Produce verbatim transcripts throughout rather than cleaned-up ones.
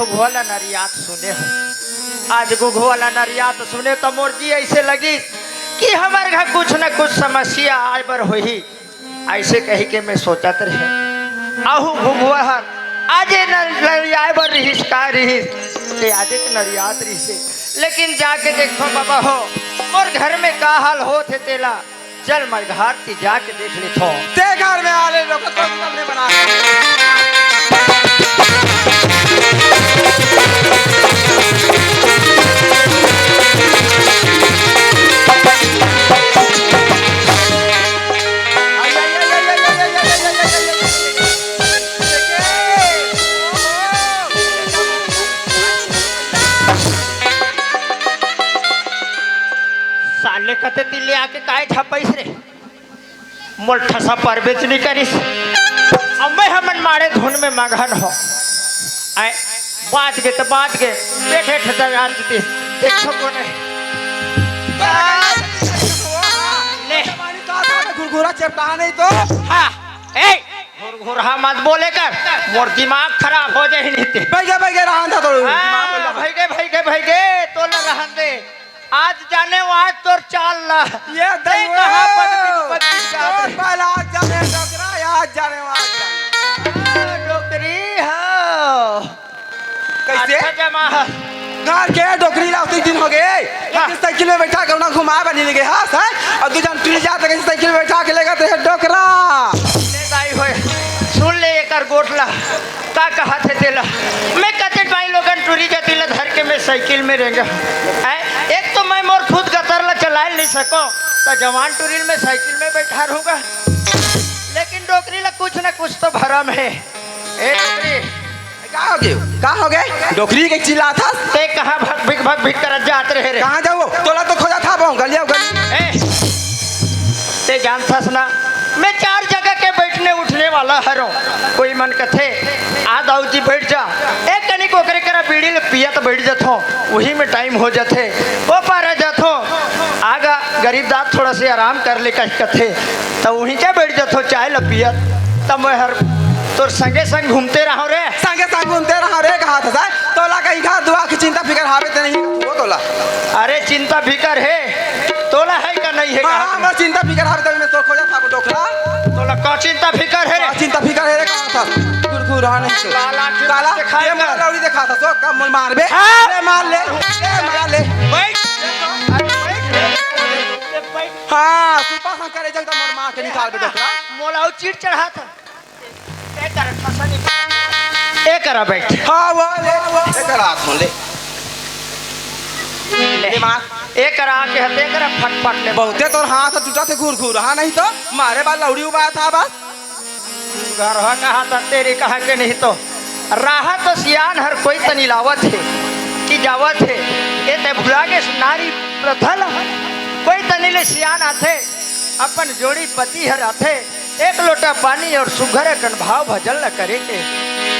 घुघुआ ला नरियात सुने हो। आज घुघुआ ला नरियात सुने त मोर जी ऐसे लगिस कि हमर घर कुछ न कुछ समस्या आय बर होही। ऐसे कही के मैं सोचत रहे। आहू घुघुआ हर आजे न नरियाय बर रिहिस, का रिहिस, ते आजे तो नरियात रिहिसे। लेकिन जाके देखो बाबा हो, मोर घर में का हाल होत हे तेला। चल मैं घर ती जाके देख लेथो। ते घर में आ ले, लोग तो तुमने बना। साले कते तिल्ले आके काय झपइस रे? मोल ठसा परबेच नहीं करिस। अब मैं हमन मारे धुन में मगन हो। आए, बात के तो बात के, बैठे ठसा यार जी, देखो को नहीं। ले। घुरघुरा चपटा नहीं तो। हाँ, ए, घुरघुरा मत बोले कर, मोर दिमाग खराब हो जाए नहीं ते। बैगे, बैगे रहन था तो। हाँ, दिमाग में लगा। भैगे, भैगे, भैगे, तो लगा रहन दे। आज जाने आज तोर चाल ला। ये नहीं दई कहाँ वो। पदवी, पदवी जा तोर रही। पहला आज जाने डोकरा, आज जाने वो आज जाने। हाँ, डोकरी, हाँ। कैसे? अच्छा जमा है। घर के डोकरी ला उतनी दिन हो गए। हाँ। एक साइकिल में बैठा के उन्हें घुमा बनी ले गए, हाँ, सर? और दू जन टुरी जात रहे, साइकिल में बैठा के लेगा तो ये डोकरा। ले दाई होए, सुन ले एकर गोठ ला। का कहा थे तेला? मैं कते भाई लोगन टुरी जाती ला धर के मैं साइकिल में रेंगा। हैं? एक तो मैं मोर खुद गतर ला चलाए नहीं सको, तो जवान टुरी में साइकिल में बैठा रहूंगा। लेकिन डोकरी ला कुछ ना कुछ तो भरम है। ए डोकरी, का हो गयो? का हो गए? डोकरी के चिल्ला था? ते कहाँ भग भिक भग भिक करत जात रहे रे? कहाँ जाओ? तोला तो खोजा था बहु, गलिया गली। ए, ते जानथस ना, मैं चार जगह के बैठने उठने वाला हरों। कोई मन कथे, "आ दाऊ जी बैठ जा।" एक कनिक ओकरे करा बीड़ी ले पियत बैठ जाथों, वही में टाइम हो जाथे। ओ पारा जाथों, आगा गरीब दास थोड़ा से आराम कर ले कहि कथे, त वहीं के बैठ जाथों चाय ल पियत। त मैं हर तोर संगे संग घूमते रहो रे। संगे संग घूमते रहो रे, कहा था सर, तोला कहीं घर दुआ की चिंता फिकर हावे ते नहीं, वो तोला। अरे चिंता फिकर है, तोला है का नहीं है, हाँ, कहा हाँ, था। बस चिंता फिकर हावे, तभी मैं तो खोजा था वो डोकरा। तोला का चिंता फिकर है रे? हाँ, चिंता फिकर है रे, कहा था। घुरघुरा नहीं तो। काला के काला, दिखाएगा। ये मोला लौड़ी दिखा था, सो कम मोल मार बे। हाँ। ले मार ले, ले मार ले। बैठ। हाँ, तू पास करे जब तक मोर माँ के निकाल बे डोकरा। मोला चिट चढ़ा था। ए करा, ठसा नहीं। ए करा बैठ। हाँ, वो, वो, वो। ए करा हाथ में ले। ले। ले मार। ए करा आके हते, ए करा फट फट ले। बहुते तोर हाथ टूटा थे घुरघुरा, हाँ, नहीं तो मारे बार लौड़ी उबा था बस। घर हा कहा था तेरी कहा के नहीं तो। राह तो सियान हर कोई तनी लावत है कि जावत है। ए ते भुला के नारी प्रथा ला। कोई तनी ले सियान आथे, अपन जोड़ी पति हर आथे। एक लोटा पानी और सुघर अकन भाव भजन ल करे के।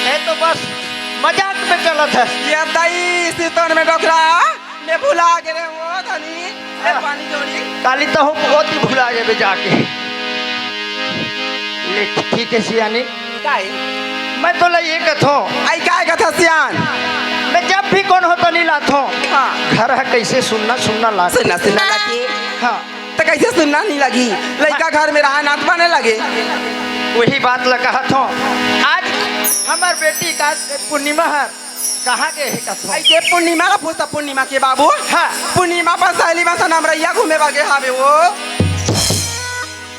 ए तो बस मजाक में चलत है। ये दाई, इसी तन में डोकरा, मैं भुला गे रे वो धनी, ए हाँ। पानी जोड़ी। काली तो हम बहुत ही भुला गे बे जाके। ले ठीक है सियानी। काई? मैं तो ला ये कथो। आई काय कथा सियान? मैं जब भी कोनो तो नहीं लाथो। हाँ। घर है कैसे सुन्ना सुन्ना लागे। सुन्ना सुन्ना लागे। हाँ। त कैसे सुन्ना नहीं लगी? लइका घर में रहा, नात बने लगे। वही बात ल कहत हों। आज हमर बेटी का पूर्णिमा हर कहाँ गे हे कथो? ऐसे पूर्णिमा का पूछता, पूर्णिमा के बाबू? हाँ। पूर्णिमा पर सहेली मन सन अमरैया घूमे बर गे हावे वो।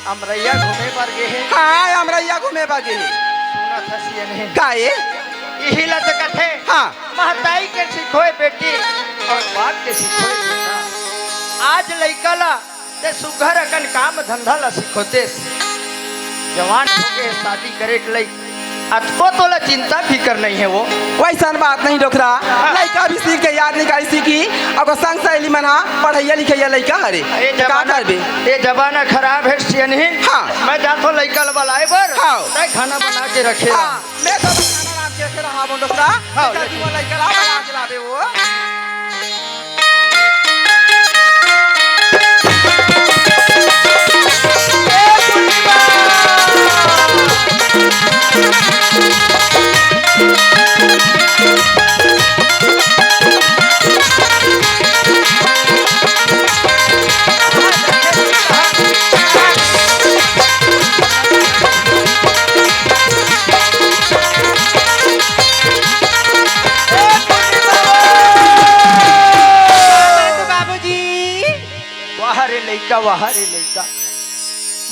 अमरैया घूमे बर गे हे? हाँ, अमरैया घूमे बर गे हे। सुनत हस ये नहीं? का ए? इही ला तो कथे। हाँ। महताई के सिखोए बेटी और बाप के सिखोए बेटा। आज लइका ला ते सुघर अकन काम धंधा ला सिखोतेस। जवान हो गए, शादी करे के लइक, अतको तोला चिंता फिकर नहीं है वो। वैसन बात नहीं डोकरा, हाँ। लइका भी सीख के याद निकाली सीखी, अगर संग सहेली मन हा पढ़ैया लिखैया लइका हरे, ये त का जमाना, करबे? ये जमाना खराब है सियनही। हाँ। मैं जाथो लइका ला बलाए बर, हाँ। तै खाना बना के रखे हाँ। रह। मैं तो खाना राम के रहा वो डोकरा, हाँ, जल्दी वो लइका ला बना के लाबे वो। गवाह रे लइका,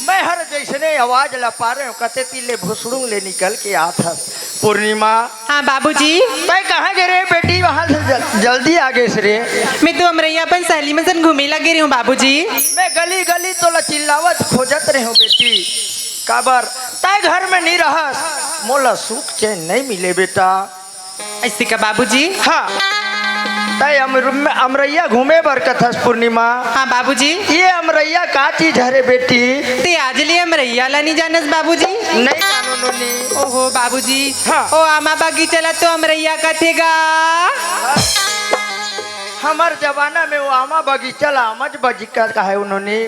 मैं हर जइसने आवाज ला पारेंव, कते ती ले भुसड़ुंग ले निकल के आत हस। पूर्णिमा। हाँ बाबूजी। तैं कहाँ गे रे बेटी, वहाँ से जल-, जल्दी आ गेस रे। मैं तो अमरैया अपन सहेली मन सन घूमे ला गे रहेंव बाबूजी। मैं गली गली तोला चिल्लावत खोजत रहेंव बेटी, काबर तैं घर में नी रहस, मोला सुख चैन नहीं मिले बेटा। अइसे का बाबूजी? हाँ। तैं अमर-, अमरैया घूमे बर कथस पूर्णिमा। हाँ बाबूजी। ये अमरैया का चीज हरे बेटी? तैं आज ले अमरैया ला नी जानस बाबूजी? नहीं जानो नोनी। ओहो बाबूजी। हाँ। ओ आमा बगीचा ला तो अमरैया कथे गा। हमर जमाना में वो आमा बगीचा ला आमच बगीचा कहे नोनी।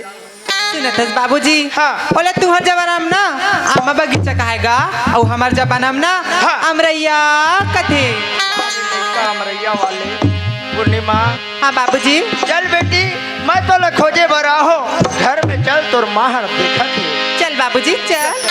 सुनत हस बाबूजी? हाँ। ओला तुंहर जमाना म ना आमा बगीचा कहे गा, अउ हमर जमाना म ना हाँ। अमरैया कथे। का अमरैया वाले? पूर्णिमा। हाँ बाबूजी। चल बेटी, मैं तोला खोजे बर आहों, घर में चल, तोर माँ हर देखत हे। चल बाबूजी, चल।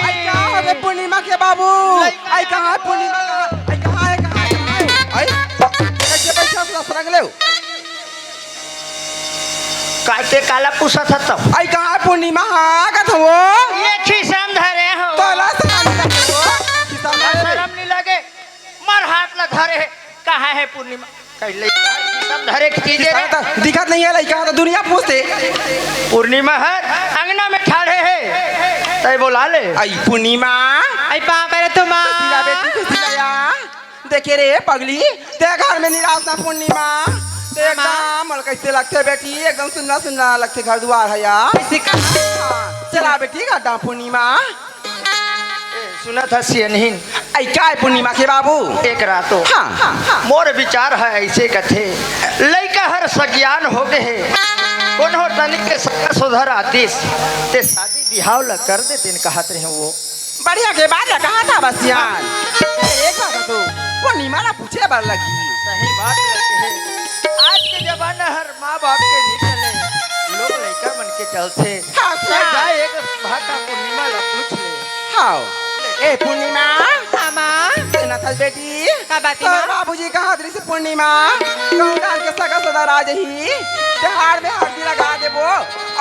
आई का होगे पूर्णिमा के बाबू? आई कहाँ है पूर्णिमा? कहाँ? आई कहाँ है, कहाँ है, कहाँ है? आई? कैसे बैठा हस रंग ले? काय ते काला पूछत हस तब? आई कहाँ है पूर्णिमा? हाँ, कथों। ये खिसा म धरे हों। तोला शरम नहीं लगे वो? खिसा म धरे। शरम नहीं लगे? मर हाथ ला धरे हे। कहाँ है पूर्णिमा? कहीं लइका हर खिसा म धरे के चीज हे। खिसा त दिखत नहीं है, लइका त दुनिया पूछथे। पूर्णिमा हर अंगना में ठाढ़े हे, तैं बोला ले। आई पूर्णिमा। आई पाँव परत हों माँ। खुशी ला बेटी, खुशी ला या। देखे रे पगली, तैं घर में नी रहस ना पूर्णिमा। तैं एकदम मोला कैसे लगथे बेटी, एकदम सुन्ना सुन्ना लगथे घर दुआर ह या। अइसे का? हाँ, चला बेटी घर डाँव पूर्णिमा। ए, सुनत हस सियनहिन? आई का हे पूर्णिमा के बाबू? एक रातो। हाँ, हाँ, हाँ। मोर विचार हे अइसे कथे, लइका हर सगियान होगे हे, कोनो तनिक के सगा सोदर आतिस, ते शादी बिहाव ला कर देतेन कहत रहेंव वो। बढ़िया के बात ला कहत हस बसियान। एक बात तो पूर्णिमा ला पूछे बर लगही। सही बात लगही। आज के जमाना हर माँ बाप के नी चले, लोग लइका मन के चलथे। हाँ, हाँ। जा एक भाखा पूर्णिमा ला पूछ ले। हाँ। ए पूर्णिमा। हाँ माँ। सुनत हस बेटी? का बात हे माँ? बाबूजी कहत रहिस पूर्णिमा, कहूँ डाहर के सगा सोदर आ जही, तिहार में हरदी लगा देबो,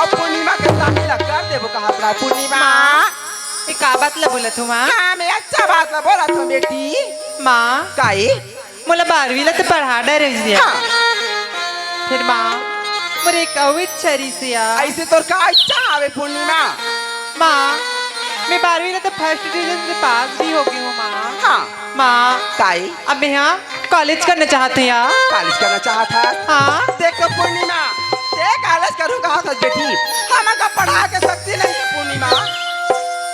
अउ पूर्णिमा के शादी ला कर देबो कहत रहिस पूर्णिमा। माँ, ये का बात ला बोलत हस माँ? हाँ, मैं अच्छा बात ला बोलत हूँ बेटी। माँ। काई? मोला बारहवीं ला तो पढ़ा डरे हस। हाँ। फेर माँ, मोर एक अउ इच्छा रहिस या। अइसे तोर का इच्छा हवे पूर्णिमा? माँ, मैं बारहवीं ला तो first division से पास भी होगे हूँ माँ। हाँ। माँ, काई? अब मैं हा college करना चाहत हूँ या। College करना चाहत हस? हाँ। देख तो पूर्णिमा, तैं college करहूँ कहत हस बेटी, हमन का पढ़ाए के शक्ति नहीं हे पूर्णिमा,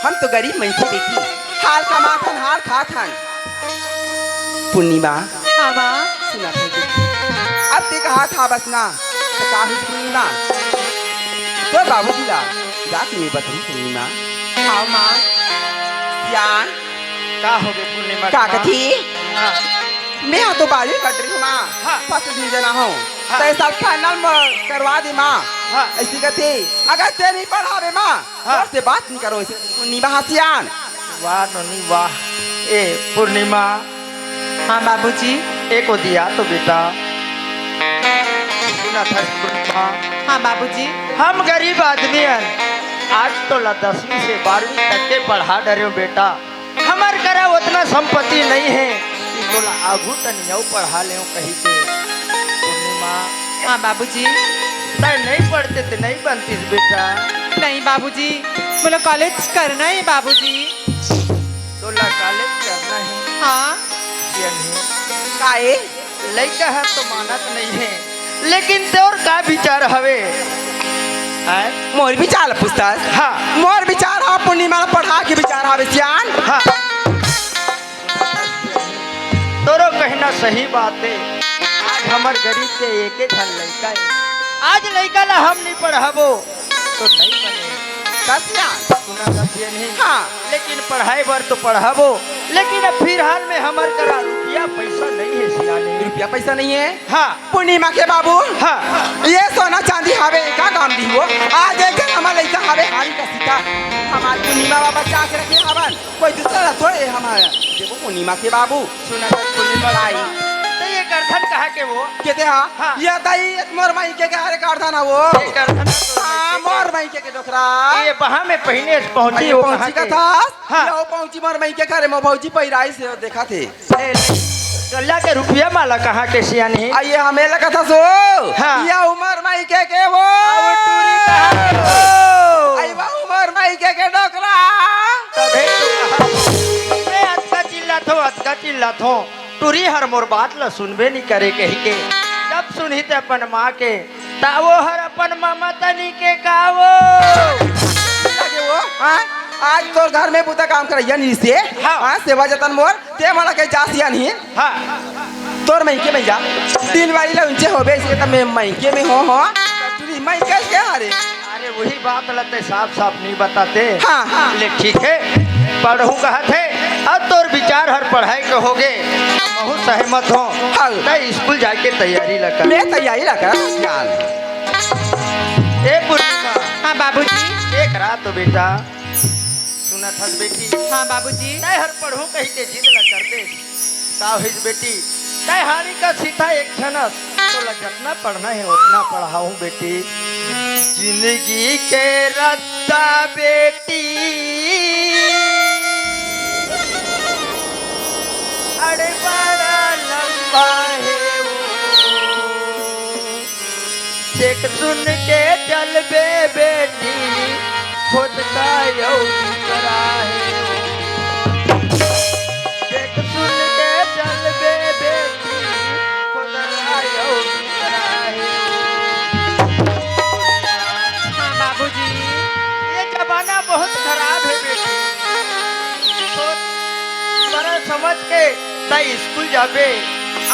हम तो गरीब मनखे बेटी, हाल कमाथन हाल खाथन। पूर्णिमा। हाँ माँ। सुनत हस बेटी, अब तैं कहत हस बस ना, त का होइस पूर्णिमा? तोर बाबूजी ला जाके मैं बताहूँ पूर्णिमा। हाँ माँ। सियान। का होगे पूर्णिमा? का कथी? हाँ। मैं हा तो बारहवीं पढ़ रही हूँ माँ। हाँ। First division आहूँ। हाँ। त ए साल final म करवा दे माँ। हाँ। अइसे कथे, अगर तैं नहीं पढ़ाबे माँ, हाँ। तोर से बात नहीं करों अइसे। पूर्णिमा ह सियान। वाह नोनी वाह। ए पूर्णिमा। हाँ बाबूजी। ए कोती आ तो बेटा। सुनत हस पूर्णिमा। हाँ बाबूजी। हम गरीब आदमी हन, आज तोला दसवीं से बारहवीं तक के पढ़ा डरेंव बेटा। हमर करा ओतना संपत्ति नहीं हे कि तोला आगू तनी अउ पढ़ा लेंव कहिके। पूर्णिमा। हाँ बाबूजी। तैं नहीं पढ़ते त नहीं बनतिस बेटा। नहीं बाबूजी, मोला college करना हे बाबूजी। तोला college करना हे? हाँ। ये नहीं। काहे? लइका ह तो मानत नहीं हे, लेकिन तोर का विचार हवे? हैं? मोर विचार पूछथस? हाँ। मोर विचार ह पूर्णिमा ला पढ़ा के विचार हवे सियान। हाँ। तोरो कहना सही बात हे। आज हमर गरीब के एके झन लइका हे। आज लइका ला हम नहीं पढ़ाबो, तो नहीं बने। कस सियान? सुनत हस नहीं? हाँ। लेकिन पढ़ाए बर तो पढ़ाबो, लेकिन अब फिलहाल में हमर करा रुपया पैसा नहीं हे। रुपया पैसा नहीं है। हाँ। पूर्णिमा के बाबू। हाँ। ये सोना चांदी हावे, का काम दिही वो? आज एक झन हमर लइका हावे, हारी का सीता। हमार पूर्णिमा बाबा चाक रखे हवन, कोई दूसरा ला थोड़े हमारा। देखो पूर्णिमा के बाबू। सुना तो पूर्णिमा के भाई। बाबू। तो ये करधन कहाँ के वो? केते हा? हाँ। ये दाई, ये मोर माई के, के हरे करधन हा वो। ये करधन हा तो हाँ, माई के। मोर माई के, के डोकरा। ये बहा में पहिने से पहुंची, अरे वो पहुंची कहाँ का के? था? हाँ। ये वो पहुंची मोर माई के घरे, मोर भौजी पहिराई से वो देखा थे। ए, गल्ला के रुपया माला कहाँ के सियानी? आ, ये हमें लगा था सो। हाँ। ये उमर माई के के वो। अब टूरी कहाँ के हो? आई बा उमर माई के के डोकरा। तभे तो कहा। मैं अतका चिल्लात हो, अतका चिल्लात हो। टूरी हर मोर बात ला सुनबे नहीं करे कही के। जब सुनही ते अपन माँ के, ता वो हर अपन ममता नहीं के का वो। लगे वो, हाँ? आज तोर घर में बुता काम करैया नहीं से, हाँ। हाँ, सेवा जतन मोर, ते मोला के जासिया नहीं। हाँ। तोर मइके में जा, दिन वाली ला उंचे होबे, इसके तब मैं मइके में हो, हो। तू नहीं मइके के हरे। अरे वही बात ला ते साफ साफ नहीं बताते। हाँ, हाँ। ले ठीक है, पढ़हूँ कहत है, अब तोर विचार हर पढ़ाई के होगे, महू सहमत हो। हाँ। तै स्कूल जाके तैयारी ला कर। मैं तैयारी ला कर, जान। ए पूर्णिमा। हाँ बाबूजी। एक रात बेटा, सुनत हस बेटी? हाँ बाबूजी। तै हर पढ़हूँ कही के जिद ला कर दे। का होइस बेटी? तै हारी का सीता एक झनस, तोला जतना पढ़ना है उतना पढ़ाहूँ बेटी। जिंदगी के रस्ता बेटी अरे बड़ा लंबा है वो। देख सुन के चलबे बेटी, खुद का यौ दूसरा है वो। देख सुन के चलबे बेटी, खुद का यौ दूसरा है वो। हाँ बाबूजी। ये जमाना बहुत खराब है बेटी। सोच, बड़ा समझ के तै स्कूल जाबे,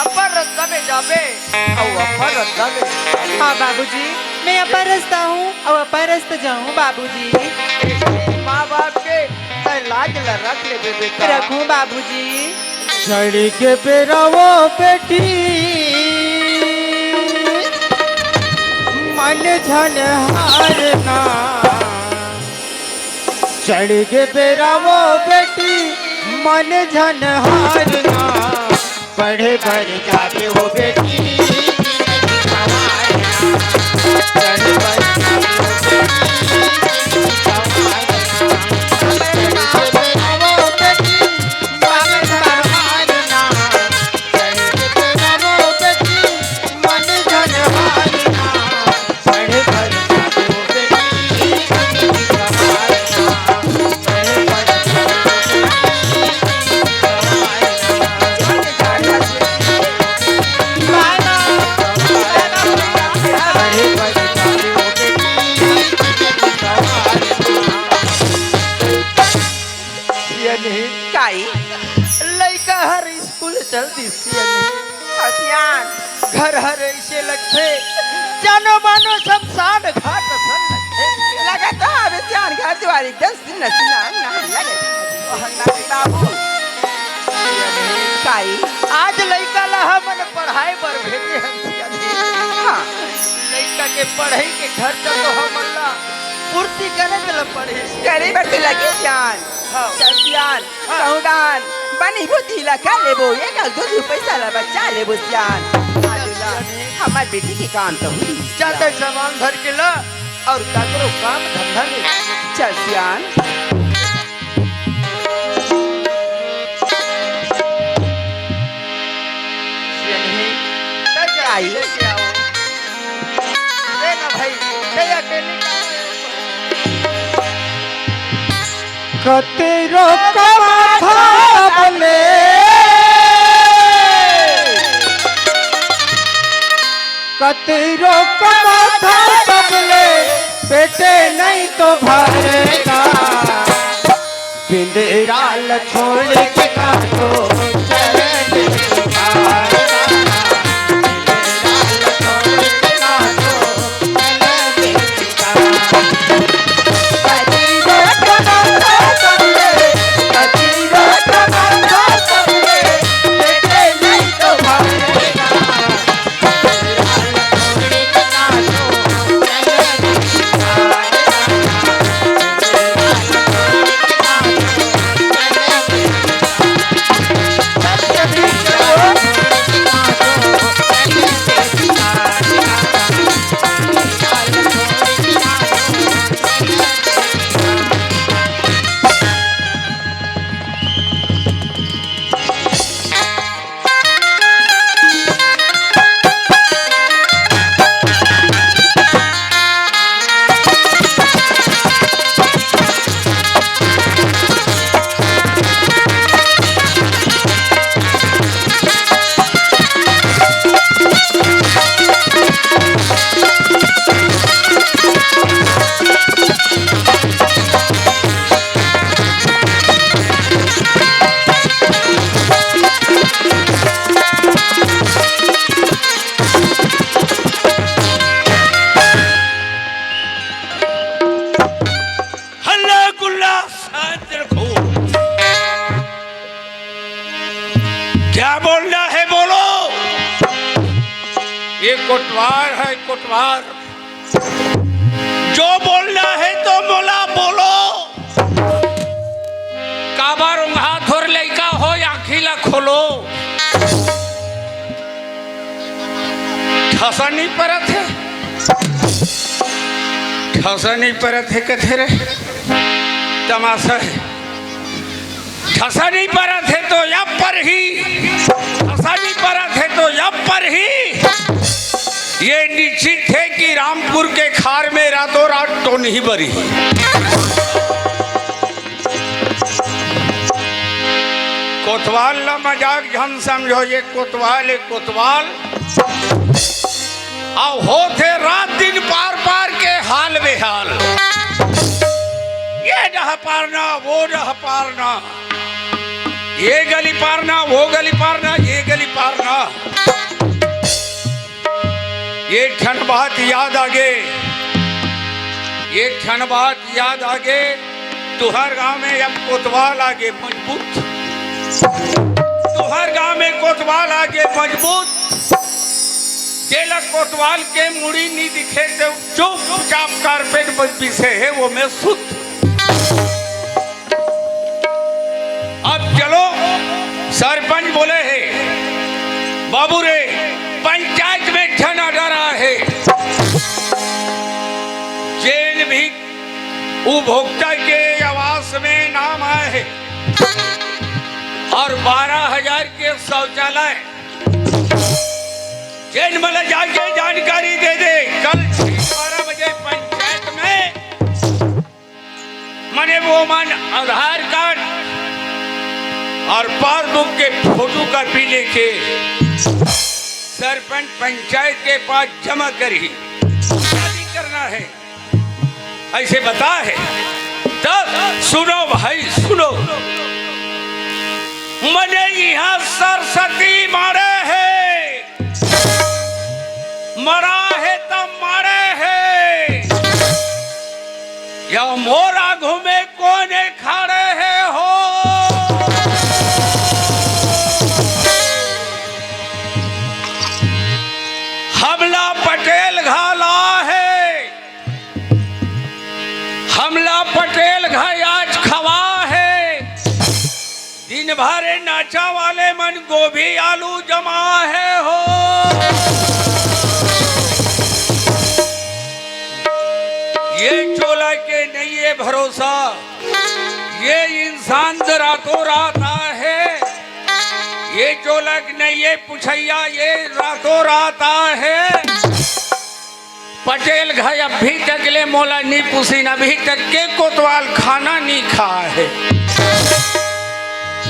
अपन रस्ता में जाबे, अउ अपन रस्ता में जाबे। हाँ बाबूजी, मैं अपन रस्ता हूँ अउ अपन रस्ता जाऊँ बाबूजी। माँ बाप के तै लाज ला रख लेबे बेटा। रखूँ बाबूजी। चढ़ के बेरा वो बेटी, मन झन हारना। चढ़ के बेरा वो बेटी, मन झन हारना। पढ़े बर जाबे वो बेटी, पढ़े बर जाबे वो बेटी, सियानी। काई? लइका हर स्कूल चल दिस सियानी। अउ सियान। घर हर ऐसे लगथे, जानो मानो शमशान घाट असन लगथे। लगत तो हवे सियान, घर दुआर एकदम सुन्न सुन्नान लगत। वह नाती बाबू। काई? आज लइका ला हमन पढ़ाए बर भेजे हन सियानी। हाँ। लइका के पढ़ई के खर्चा तो हमन ला पूर्ति करे बर पड़ही। करे बर तो लगे सियान। हाँ। चल सियान, हाँ। कहूँ डान, बनी भूती ला कर लेबो, एक अउ दू दू पैसा ला बचा लेबो सियान। आलू ला, हमर बेटी के काम तो हुई। चल तै सामान धर के ला अउ काकरो काम धंधा नहीं। चल सियान। सियानी, तै आई। जल्दी से आओ। ए ना भाई, तै अकेले का कते रोकवा था सबले, कते रोकवा था सबले, पेटे नहीं तो भरेगा। बिंदेरा ल छोड़ के काटो चले। ये कोटवार हे, कोटवार। जो बोलना हे तो मोला बोलो। काबर ओंघात हो लइका हो, आँखी ला खोलो। ठसा नइ परत हे, ठसा नइ परत हे कथे रे। तमासा हे। ठसा नइ परत हे तो अब परही, ठसा नइ परत हे तो अब परही। ये निश्चित हे कि रामपुर के खार में रातों रात टोनही बरही। कोतवाल ला मजाक झन समझो, ये कोतवाल, ये कोतवाल। अउ होथे रात दिन पार पार के हाल बेहाल। ये डह पारना, वो डह पारना, ये गली पारना, वो गली पारना, ये गली पारना। ये ठन बात याद आगे, ये ठन बात याद आगे। तुहर गांव में अब कोतवाल आगे मजबूत, तुहर गांव में कोतवाल आगे मजबूत। जेला कोतवाल के मुड़ी नी दिखे, ते चुपचाप कारपेट पर बिसे हे, वो में सुत। अब चलो, सरपंच बोले हे, "बाबू रे, पंचायत में ठन order आए हे, जेन भी उपभोक्ता के आवास में नाम आए हे अउ बारह हजार के शौचालय, जेन मन ला जाके जानकारी दे दे, कल बारह बजे पंचायत में मने वो मन आधार कार्ड अउ पासबुक के फोटो कॉपी लेके सरपंच पंचायत के पास जमा करही।" शादी करना हे, अइसे बता हे। तब सुनो भाई, सुनो, मने इहाँ सरस्वती मारे हे, मरा हे त मारे हे, या मोर आघू में कोने खड़े हे हो? हमला पटेल घला हे, हमला पटेल घ आज खवा हे। दिन भर नाचा वाले मन गोभी आलू जमा हे हो। ये चोला के नइ हे भरोसा, ये इंसान तो रातों रात आए हे। ये चोला के नइ हे पुछइया, ये रातों रात आए हे। पटेल घ अभी तक ले मोला नी पुछिन, अभी तक के कोतवाल खाना नी खाए हे।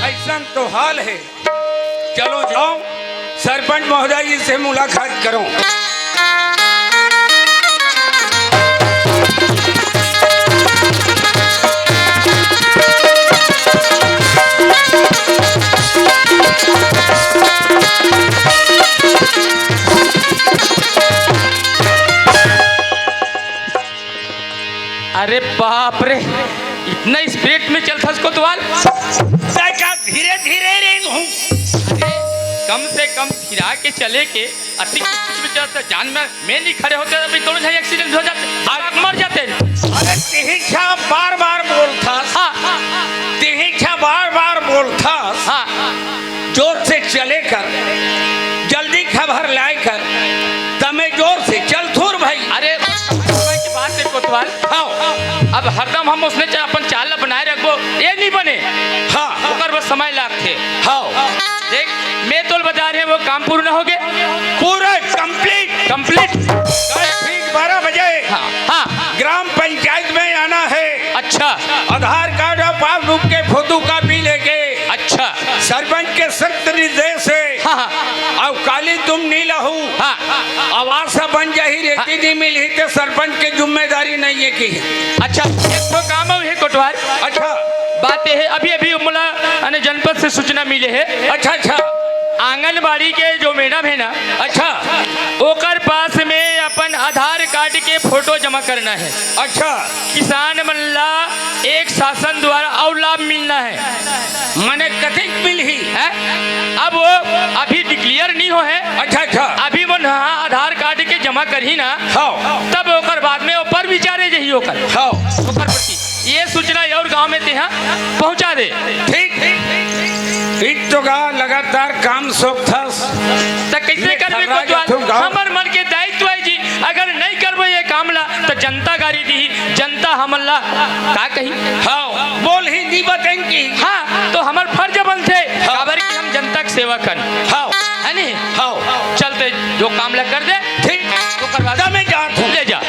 अइसन तो हाल हे। चलो जाओ, सरपंच महोदय जी से मुलाकात करो। अरे बाप रे, इतना स्पीड में चलथस कोतवाल? तैं का धीरे धीरे रेंगहूं? अरे, कम से कम थिरा के चले के, अति कुछ में चलत जान में, में नहीं खड़े होते, अभी दोनों झन एक्सीडेंट हो जाते, मर जाते। अरे तिही छा बार बार बोलथस। हाँ। तिही छा बार बार बोलथस। हाँ। जोर से चले कर, जल्दी खबर लाए कर, तमे जोर से चल थुर भाई। अरे, समय की बात हे कोतवाल। हाँ। अब हरदम हम ओसने चा-, अपन चाल ला बनाए रखबो, ये नहीं बने। हाँ। ओकर बर समय लागथे। हाँ। देख, में तोल बता रहे, वो काम पूर्ण हो गए। पूरा complete। Complete। कल ठीक बारह बजे हाँ, हाँ। ग्राम पंचायत में आना हे। अच्छा। आधार कार्ड अउ पासबुक के फोटो कॉपी लेके। अच्छा। सरपंच के सख्त निर्देश हे। हाँ, हाँ। अउ काली तुम नी लहू। हाँ। आवास बन जाही, रेती हाँ। नी मिलही, ते सरपंच के जिम्मेदारी नइ हे कि। अच्छा, एक ठो काम अउ हे कोटवार। अच्छा। बात ये हे, अभी, अभी मोला, यानी जनपद से सूचना मिले हे। अच्छा, अच्छा। आंगनबाड़ी के जो मैडम हे ना, अच्छा। ओकर पास में अपन आधार कार्ड के फोटो जमा करना हे। अच्छा। किसान मन ला एक शासन द्वारा अउ लाभ मिलना हे। मने कतेक मिलही? हैं? अब वो अभी declare नहीं हो हे। अच्छा, अच्छा। अभी वो ना आधार जमा करही ना, हाँ। तब ओकर बाद में ओपर विचारे जही ओकर। हाँ। ओकर प्रति ये सूचना और गांव में तेहा पहुंचा दे। ठीक। इन तो का लगातार काम सोकथस। त कैसे ये करबे खर्रा कोतवाल? जाथुन गाँव। हमर मन के दायित्व है जी, अगर नहीं करबो ये काम ला, त जनता गारी दी, जनता हमन ला का कही? हाँ, बोल ही नहीं बतेंगी। हाँ, तो हमर फर्ज बनथे, हाँ। काबर कि हम जनता के सेवक हन। हाँ। है नहीं? हाँ। चलते जो काम ला कर दे, ठीक। ओकर बाद जा, मैं जात हूँ। ले जा।